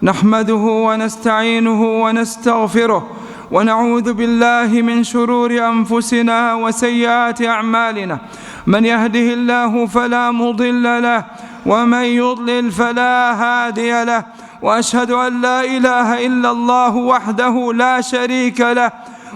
نحمده ونستعينه ونستغفره، ونعوذ بالله من شرور أنفسنا وسيئات أعمالنا. من يهده الله فلا مضل له، ومن يضلل فلا هادي له. وأشهد أن لا إله إلا الله وحده لا شريك له،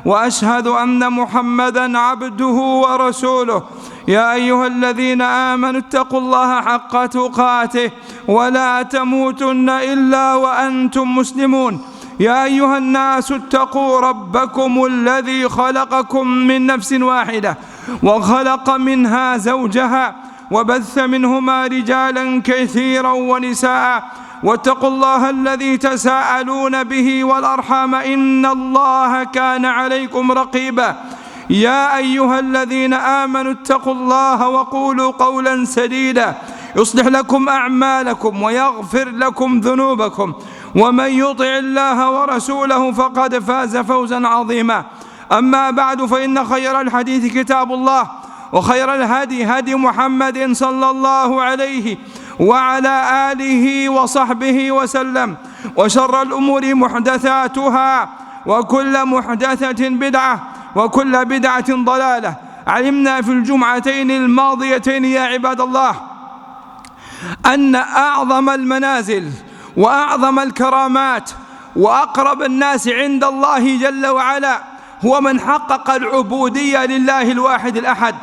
وأشهد أن محمدا عبده ورسوله. يا أيها الذين آمنوا اتقوا الله حق تقاته ولا تموتن إلا وأنتم مسلمون. يا أيها الناس اتقوا ربكم الذي خلقكم من نفس واحدة، وخلق منها زوجها، وبث منهما رجالا كثيرا ونساء، واتقوا الله الذي تساءلون به والأرحام إن الله كان عليكم رقيبا. يا أيها الذين آمنوا اتقوا الله وقولوا قولا سديدا يصلح لكم أعمالكم ويغفر لكم ذنوبكم، ومن يطع الله ورسوله فقد فاز فوزا عظيما. أما بعد، فإن خير الحديث كتاب الله، وخير الهدي هدي محمد صلى الله عليه وعلى آله وصحبه وسلم، وشر الأمور محدثاتها، وكل محدثة بدعة، وكل بدعة ضلالة. علمنا في الجمعتين الماضيتين يا عباد الله أن أعظم المنازل وأعظم الكرامات وأقرب الناس عند الله جل وعلا هو من حقق العبودية لله الواحد الأحد،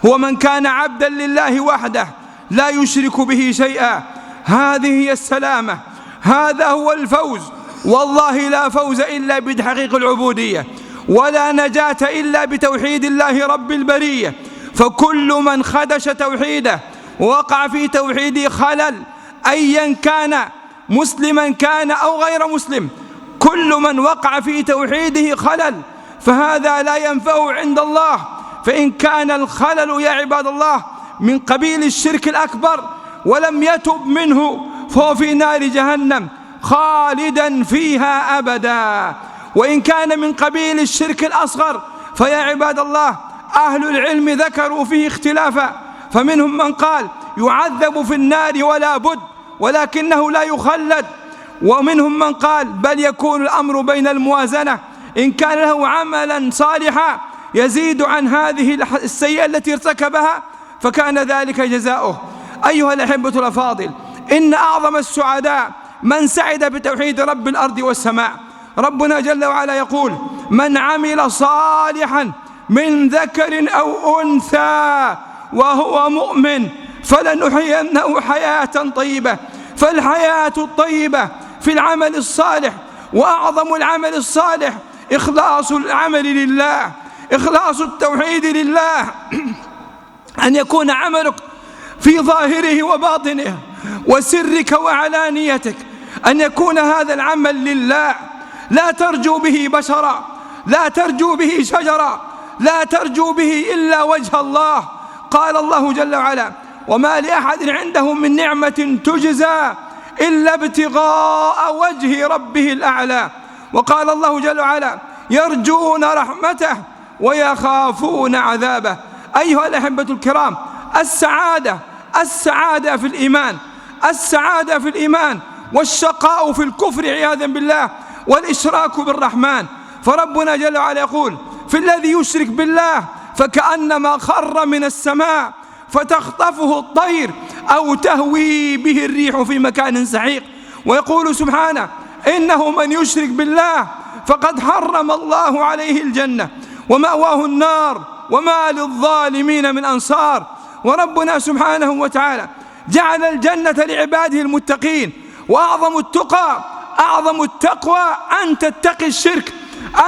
هو من كان عبدا لله وحده لا يشرك به شيئا. هذه هي السلامة، هذا هو الفوز. والله لا فوز إلا بتحقيق العبودية، ولا نجاة إلا بتوحيد الله رب البرية. فكل من خدش توحيده ووقع في توحيده خلل، أيا كان، مسلما كان أو غير مسلم، كل من وقع في توحيده خلل فهذا لا ينفعه عند الله. فإن كان الخلل يا عباد الله من قبيل الشرك الأكبر ولم يتب منه فهو في نار جهنم خالدا فيها أبدا. وإن كان من قبيل الشرك الأصغر فيا عباد الله أهل العلم ذكروا فيه اختلافا، فمنهم من قال يعذب في النار ولا بد ولكنه لا يخلد، ومنهم من قال بل يكون الأمر بين الموازنة، إن كان له عملا صالحا يزيد عن هذه السيئة التي ارتكبها فكان ذلك جزاؤه. أيها الأحبة الأفاضل، إن أعظم السعداء من سعد بتوحيد رب الأرض والسماء. ربنا جل وعلا يقول: من عمل صالحا من ذكر أو أنثى وهو مؤمن فلنحيينه حياة طيبة. فالحياة الطيبة في العمل الصالح، وأعظم العمل الصالح إخلاص العمل لله، إخلاص التوحيد لله، أن يكون عملك في ظاهره وباطنه وسرك وعلانيتك، أن يكون هذا العمل لله، لا ترجو به بشرا، لا ترجو به شجرا، لا ترجو به إلا وجه الله. قال الله جل وعلا: وما لأحد عنده من نعمة تجزى إلا ابتغاء وجه ربه الأعلى. وقال الله جل وعلا: يرجون رحمته ويخافون عذابه. أيها الأحبة الكرام، السعادة، السعادة في الإيمان، السعادة في الإيمان، والشقاء في الكفر عياذا بالله، والإشراك بالرحمن. فربنا جل وعلا يقول: في الذي يشرك بالله فكأنما خر من السماء فتخطفه الطير أو تهوي به الريح في مكان سحيق. ويقول سبحانه: إنه من يشرك بالله فقد حرم الله عليه الجنة ومأواه النار وما للظالمين من أنصار. وربنا سبحانه وتعالى جعل الجنة لعباده المتقين، وأعظم التقى، أعظم التقوى أن تتقي الشرك،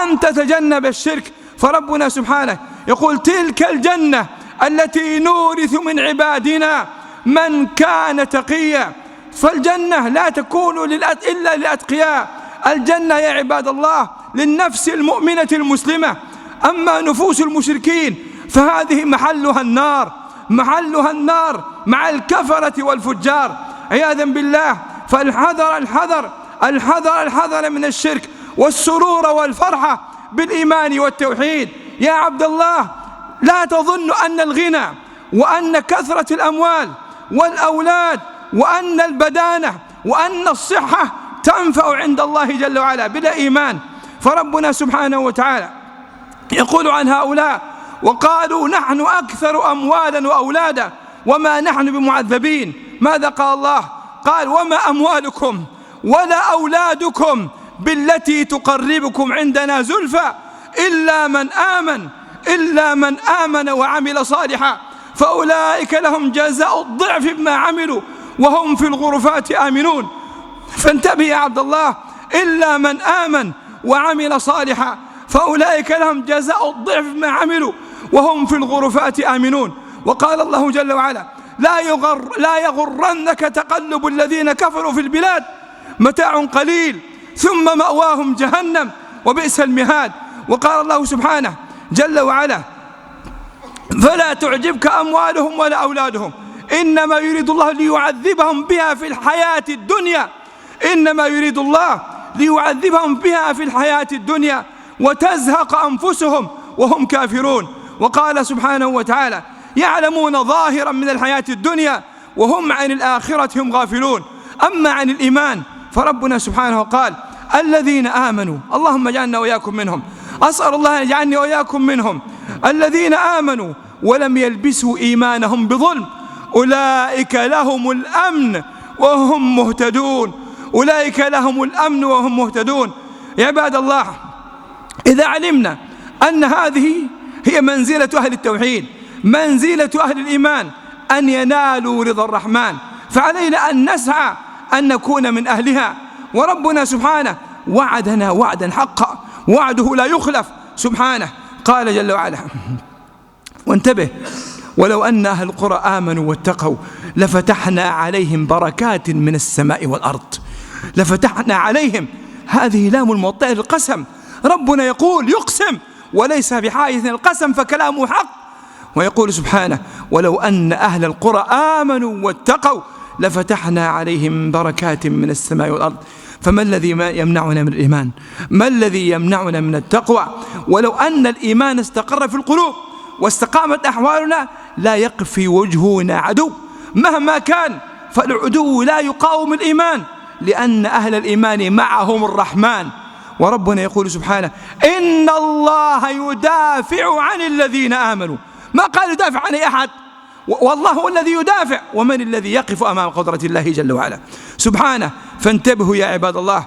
أن تتجنب الشرك. فربنا سبحانه يقول: تلك الجنة التي نورث من عبادنا من كان تقيا. فالجنة لا تكون إلا للأتقياء. الجنة يا عباد الله للنفس المؤمنة المسلمة. أما نفوس المشركين فهذه محلها النار، محلها النار مع الكفرة والفجار عياذا بالله. فالحذر الحذر الحذر الحذر من الشرك، والسرور والفرحة بالإيمان والتوحيد. يا عبد الله، لا تظن أن الغنى وأن كثرة الأموال والأولاد وأن البدانة وأن الصحة تنفع عند الله جل وعلا بلا إيمان. فربنا سبحانه وتعالى يقول عن هؤلاء: وقالوا نحن أكثر أموالا وأولادا وما نحن بمعذبين. ماذا قال الله؟ قال: وما أموالكم ولا أولادكم بالتي تقربكم عندنا زلفى إلا من آمن وعمل صالحا فأولئك لهم جزاء الضعف بما عملوا وهم في الغرفات آمنون. فانتبه يا عبد الله، إلا من آمن وعمل صالحا فأولئك لهم جزاء الضعف بما عملوا وهم في الغرفات آمنون. وقال الله جل وعلا: لا يغرنك تقلب الذين كفروا في البلاد، متاع قليل ثم مأواهم جهنم وبئس المهاد. وقال الله سبحانه جل وعلا: فلا تعجبك أموالهم ولا أولادهم، إنما يريد الله ليعذبهم بها في الحياة الدنيا، إنما يريد الله ليعذبهم بها في الحياة الدنيا وتزهق أنفسهم وهم كافرون. وقال سبحانه وتعالى: يعلمون ظاهرا من الحياة الدنيا وهم عن الآخرة هم غافلون. أما عن الإيمان فربنا سبحانه قال: الذين آمنوا، اللهم اجعلنا وإياكم منهم، أسأل الله أن يجعلني وإياكم منهم، الذين آمنوا ولم يلبسوا إيمانهم بظلم أولئك لهم الأمن وهم مهتدون، أولئك لهم الأمن وهم مهتدون. يا عباد الله، إذا علمنا أن هذه هي منزلة أهل التوحيد، منزلة أهل الإيمان، أن ينالوا رضا الرحمن، فعلينا أن نسعى أن نكون من أهلها. وربنا سبحانه وعدنا وعدا حقا، وعده لا يخلف سبحانه. قال جل وعلا، وانتبه: ولو أن أهل القرى آمنوا واتقوا لفتحنا عليهم بركات من السماء والأرض. لفتحنا عليهم، هذه لام الموطئة للقسم. ربنا يقول، يقسم وليس بحاجة القسم، فكلامه حق. ويقول سبحانه: ولو أن أهل القرى آمنوا واتقوا لفتحنا عليهم بركات من السماء والأرض. فما الذي يمنعنا من الإيمان؟ ما الذي يمنعنا من التقوى؟ ولو أن الإيمان استقر في القلوب واستقامت أحوالنا لا يقف في وجهنا عدو مهما كان، فالعدو لا يقاوم الإيمان، لأن أهل الإيمان معهم الرحمن. وربنا يقول سبحانه: إن الله يدافع عن الذين آمنوا. ما قال يدافع عن أي أحد، والله هو الذي يدافع، ومن الذي يقف أمام قدرة الله جل وعلا سبحانه؟ فانتبهوا يا عباد الله.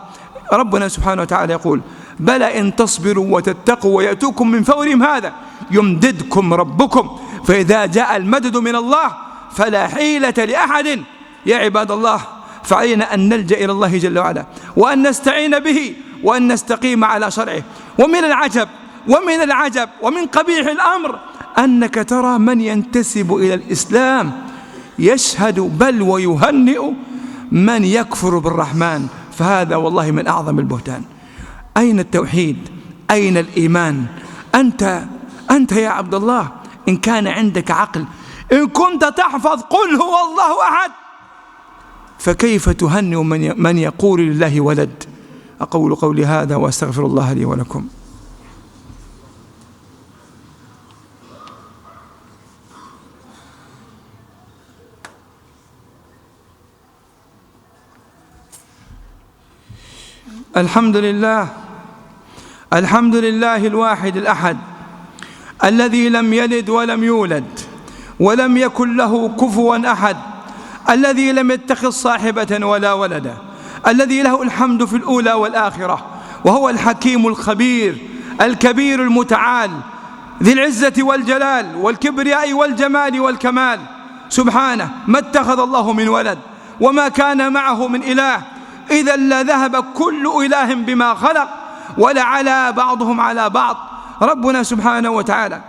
ربنا سبحانه وتعالى يقول: بلى إن تصبروا وتتقوا ويأتوكم من فورهم هذا يمددكم ربكم، فإذا جاء المدد من الله فلا حيلة لأحد. يا عباد الله، فعلينا أن نلجأ إلى الله جل وعلا، وأن نستعين به، وأن نستقيم على شرعه. ومن العجب ومن قبيح الأمر أنك ترى من ينتسب إلى الإسلام يشهد بل ويهنئ من يكفر بالرحمن، فهذا والله من أعظم البهتان. أين التوحيد؟ أين الإيمان؟ أنت يا عبد الله إن كان عندك عقل، إن كنت تحفظ قل هو الله أحد، فكيف تهنئ من يقول لله ولد؟ أقول قولي هذا وأستغفر الله لي ولكم. الحمد لله، الحمد لله الواحد الأحد الذي لم يلد ولم يولد ولم يكن له كفوا أحد، الذي لم يتخذ صاحبة ولا ولدا، الذي له الحمد في الأولى والآخرة، وهو الحكيم الخبير الكبير المتعال ذي العزة والجلال والكبرياء والجمال والكمال سبحانه. ما اتخذ الله من ولد وما كان معه من إله، إذا لذهب كل إله بما خلق ولعلى بعضهم على بعض. ربنا سبحانه وتعالى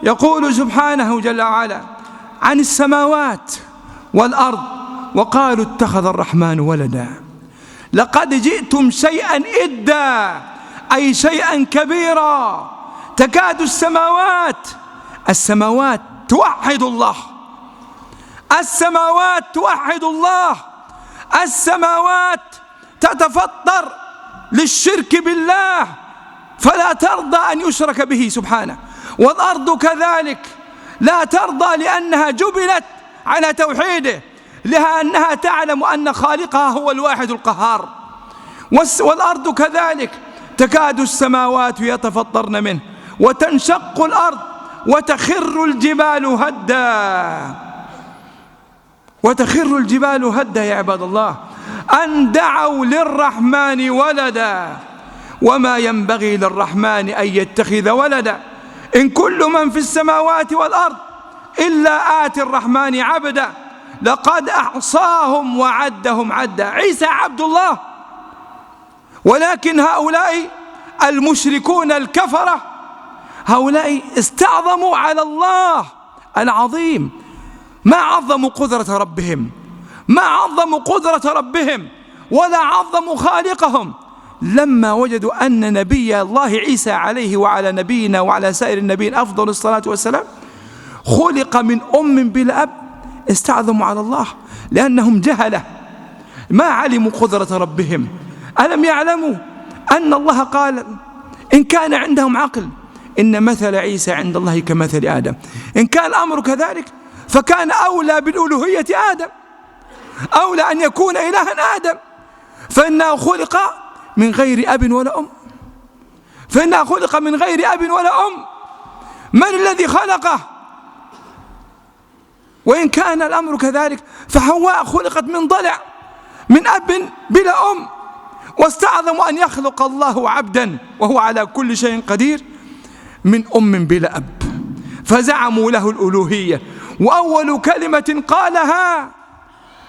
يقول سبحانه جل وعلا عن السماوات والأرض: وقالوا اتخذ الرحمن ولدا لقد جئتم شيئا إدا، أي شيئا كبيرا. تكاد السماوات توحد الله، السماوات توحد الله، السماوات تتفطر للشرك بالله فلا ترضى أن يشرك به سبحانه، والأرض كذلك لا ترضى لأنها جبلت على توحيده، لأنها تعلم أن خالقها هو الواحد القهار. والأرض كذلك، تكاد السماوات يتفطرن منه، وتنشق الأرض، وتخر الجبال هدا، وتخر الجبال هدا يا عباد الله، أن دعوا للرحمن ولدا، وما ينبغي للرحمن أن يتخذ ولدا، إن كل من في السماوات والأرض إلا آتي الرحمن عبدا، لقد أحصاهم وعدهم عدا. عيسى عبد الله، ولكن هؤلاء المشركون الكفرة هؤلاء استعظموا على الله العظيم، ما عظموا قدرة ربهم، ما عظموا قدرة ربهم ولا عظموا خالقهم. لما وجدوا أن نبي الله عيسى عليه وعلى نبينا وعلى سائر النبيين أفضل الصلاة والسلام خلق من أم بلا أب، استعظموا على الله لأنهم جهلة، ما علموا قدرة ربهم. ألم يعلموا أن الله قال إن كان عندهم عقل إن مثل عيسى عند الله كمثل آدم، إن كان الأمر كذلك فكان أولى بالألوهية آدم، أولى أن يكون إلها آدم، فإنه خلق من غير أب ولا أم، فإنه خلق من غير أب ولا أم، من الذي خلقه؟ وإن كان الأمر كذلك فحواء خلقت من ضلع، من أب بلا أم، واستعظموا أن يخلق الله عبدا وهو على كل شيء قدير من أم بلا أب، فزعموا له الألوهية. وأول كلمة قالها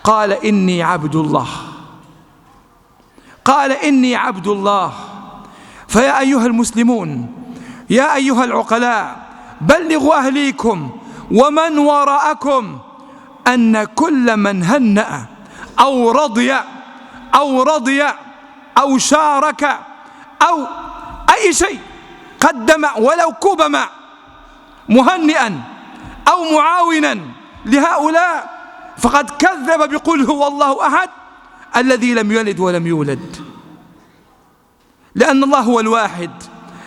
قال إني عبد الله، قال إني عبد الله. فيا أيها المسلمون، يا أيها العقلاء، بلغوا أهليكم ومن وراءكم أن كل من هنأ أو رضي أو رضي أو شارك أو أي شيء قدم ولو كوب ماء مهنئا أو معاونا لهؤلاء فقد كذب بقل هو الله أحد الذي لم يلد ولم يولد، لأن الله هو الواحد،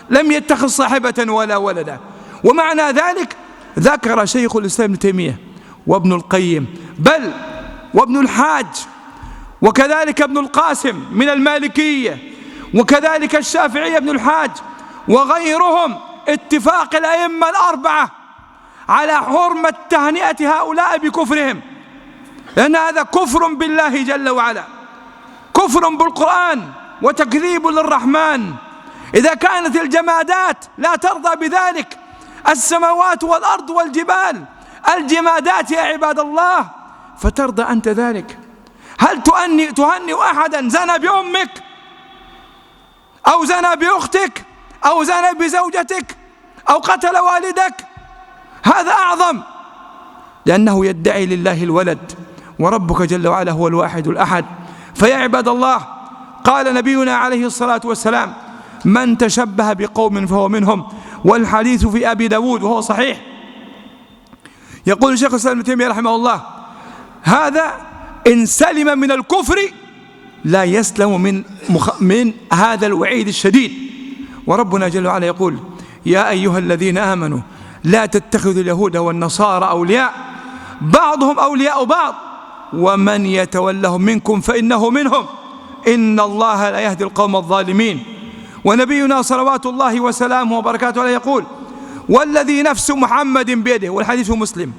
لم يتخذ صاحبة ولا ولدا. ومعنى ذلك ذكر شيخ الإسلام ابن تيمية وابن القيم بل وابن الحاج وكذلك ابن القاسم من المالكية وكذلك الشافعية ابن الحاج وغيرهم اتفاق الأئمة الأربعة على حرمة تهنئة هؤلاء بكفرهم، لأن هذا كفر بالله جل وعلا، كفر بالقرآن وتكذيب للرحمن. إذا كانت الجمادات لا ترضى بذلك، السماوات والأرض والجبال الجمادات يا عباد الله، فترضى أنت ذلك؟ هل تهنئ أحدا زنى بأمك أو زنى بأختك أو زنى بزوجتك أو قتل والدك؟ هذا أعظم، لأنه يدعي لله الولد، وربك جل وعلا هو الواحد الأحد. فيا عباد الله، قال نبينا عليه الصلاة والسلام: من تشبه بقوم فهو منهم. والحديث في أبي داود وهو صحيح. يقول الشيخ الإسلام ابن تيمية رحمه الله: هذا إن سلم من الكفر لا يسلم من هذا الوعيد الشديد. وربنا جل وعلا يقول: يا أيها الذين آمنوا لا تتخذوا اليهود والنصارى أولياء بعضهم أولياء بعض ومن يتولهم منكم فإنه منهم إن الله لا يهدي القوم الظالمين. ونبينا صلوات الله وسلامه وبركاته عليه يقول: والذي نفس محمد بيده، والحديث مسلم،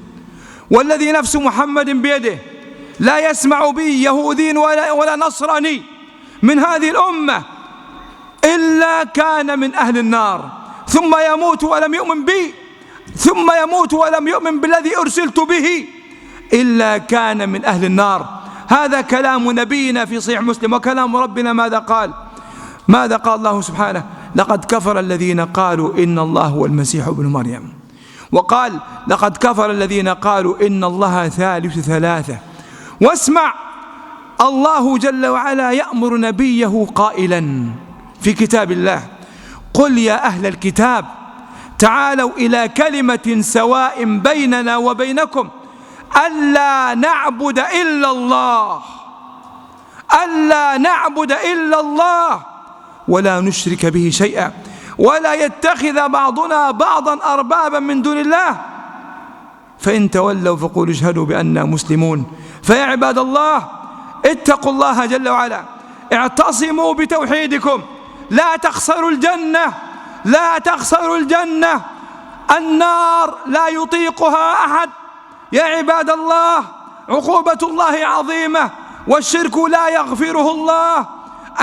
والذي نفس محمد بيده لا يسمع بي يهودي ولا نصراني من هذه الأمة إلا كان من أهل النار، ثم يموت ولم يؤمن بي، ثم يموت ولم يؤمن بالذي أرسلت به إلا كان من أهل النار. هذا كلام نبينا في صحيح مسلم. وكلام ربنا ماذا قال؟ ماذا قال الله سبحانه؟ لقد كفر الذين قالوا إن الله هو المسيح ابن مريم، وقال لقد كفر الذين قالوا إن الله ثالث ثلاثة. واسمع، الله جل وعلا يأمر نبيه قائلا في كتاب الله: قل يا أهل الكتاب تعالوا إلى كلمة سواء بيننا وبينكم ألا نعبد إلا الله، ألا نعبد إلا الله ولا نشرك به شيئا ولا يتخذ بعضنا بعضا أربابا من دون الله، فإن تولوا فقولوا اشهدوا بأننا مسلمون. فيا عباد الله، اتقوا الله جل وعلا، اعتصموا بتوحيدكم، لا تخسروا الجنة، لا تخسروا الجنة، النار لا يطيقها أحد. يا عباد الله، عقوبة الله عظيمة، والشرك لا يغفره الله،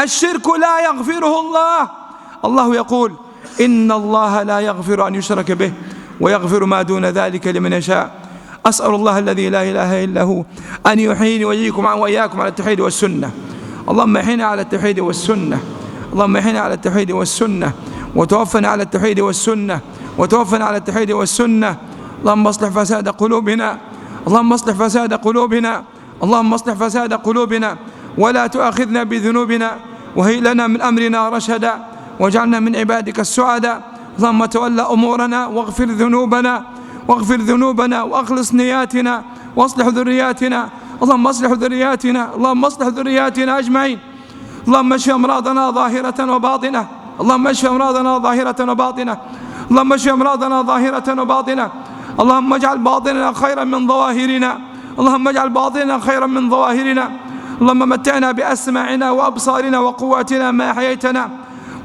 الشرك لا يغفره الله. الله يقول: إن الله لا يغفر أن يشرك به ويغفر ما دون ذلك لمن يشاء. أسأل الله الذي لا إله إلا هو أن يحييني وإياكم على التوحيد والسنة. اللهم احينا على التوحيد والسنة، اللهم احينا على التوحيد والسنة، وتوفنا على التوحيد والسنة، وتوفنا على التوحيد والسنة. اللهم اصلح فساد قلوبنا، اللهم اصلح فساد قلوبنا، اللهم اصلح فساد قلوبنا، ولا تؤاخذنا بذنوبنا، وهي لنا من أمرنا رشدا، واجعلنا من عبادك السعداء. اللهم تولى أمورنا واغفر ذنوبنا، واغفر ذنوبنا، وأخلص نياتنا، واصلح ذرياتنا. اللهم اصلح ذرياتنا، اللهم اصلح ذرياتنا أجمعين. اللهم اشف أمراضنا ظاهرة وباطنة، اللهم اشف أمراضنا ظاهرة وباطنة، اللهم اشف أمراضنا ظاهرة وباطنة. اللهم اجعل باطننا خيرا من ظواهرنا، اللهم اجعل باطننا خيرا من ظواهرنا. اللهم متعنا بأسماعنا وأبصارنا وقواتنا ما أحييتنا،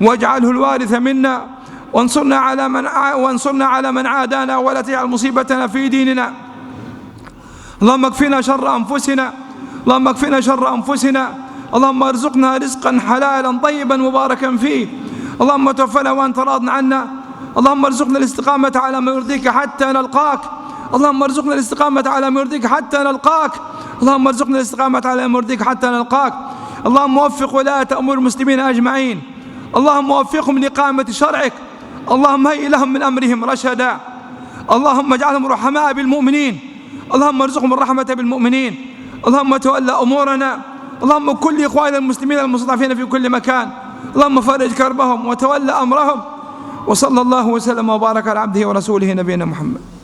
واجعله الوارث منا، وانصرنا على من عادانا، ولا تجعل مصيبتنا في ديننا. اللهم اكفنا شر أنفسنا، اللهم اكفنا شر أنفسنا. اللهم ارزقنا رزقا حلالا طيبا مباركا فيه. اللهم توفنا وأنت راض عنا. اللهم ارزقنا الاستقامة على ما يرضيك حتى نلقاك. اللهم ارزقنا الاستقامة على ما يرضيك حتى نلقاك. اللهم ارزقنا الاستقامة على ما يرضيك حتى نلقاك. اللهم وفق ولاة أمور المسلمين أجمعين. اللهم وفقهم لإقامة شرعك. اللهم هيئ لهم من أمرهم رشدا. اللهم اجعلهم رحماء بالمؤمنين. اللهم ارزقهم الرحمة بالمؤمنين. اللهم تولى أمورنا. اللهم كل إخواننا المسلمين المستضعفين في كل مكان، اللهم فرج كربهم وتولى أمرهم. وصلى الله وسلم وبارك على عبده ورسوله نبينا محمد.